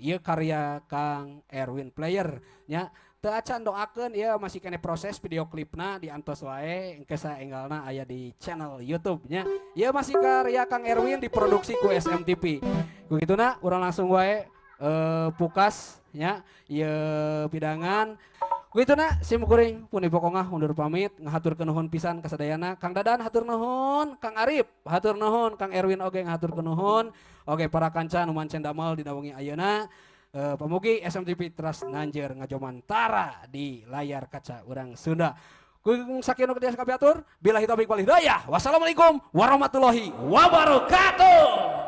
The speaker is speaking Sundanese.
Ieu karya Kang Erwin Player nya. Teu acan, doakeun ieu masih keneh proses video klipna, diantos wae, engke saenggalna aya di channel YouTube nya. Ieu masih karya Kang Erwin, diproduksi ku SMTV. Ku kituna urang langsung wae pukas nya ieu pidangan. Ku kituna sim kuring pun pokongah undur pamit, ngahaturkeun nuhun pisan ka sadayana. Kang Dadan hatur nuhun, Kang Arif hatur nuhun, Kang Erwin oge ngahaturkeun nuhun. Oge para kanca nu mancen damel dina wengi ayeuna. Pamugi SMTV teras nanjer ngajomantara di layar kaca urang Sunda. Ku sakieu nu tiasa kapihatur, billahi taufik wal hidayah. Wassalamualaikum warahmatullahi wabarakatuh.